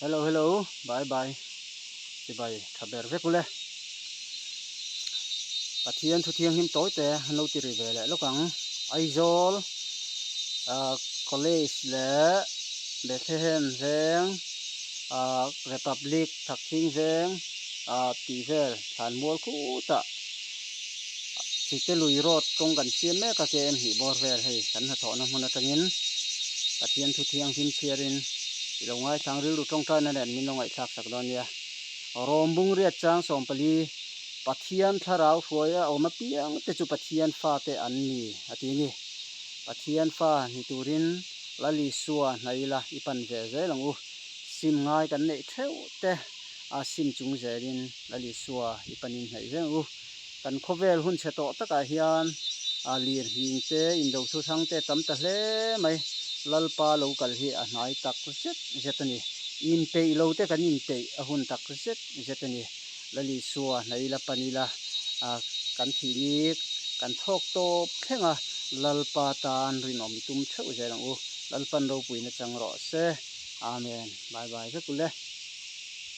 Hello hello bye bye chibai tha ber vek ule. Pathian thu thianghlim tawi te an lo ti ri ve leh lawk ang. Aizawl ah college leh Bethlehem veng ah Republic Thakthing veng ah tih vel thlanmual khutah Chite lui road kawng kan siam mek a KM hnih bawr vel hei kan hnathawhna hmun atangin Pathian thu thianghlim chhiarin i lo ngaithlang rilru tawngtaina nen min lo ngaihthlak sak dawn nia. Rawm bung riat chang 14 Pathian thlarau hruai a awm apiang te chu Pathian fate an ni a ti a ni. Pathian fa ni turin Lal Isua hnaih ila i pan ve zel ang u. Sim ngai kan neih theuh te a sim chung zelin Lal Isua i panin hnaih zel ang u. Kan khawvel hun chhe tawh takah hian a lir nghing te indo thu hrang te tam ta hle mai. Lalpa lo kal hi a hnai tak zet zet a ni. Inpeih lo te kan inpeih a hun tak zet zet a ni. Lal Isua hnaih ila pan ila kan thih ni kan thawk tawp thleng a, Lalpa tan rinawm i tum theuh zel ang u. Lalpan ropuina chang rawh se. Amen. Bye bye vek ule.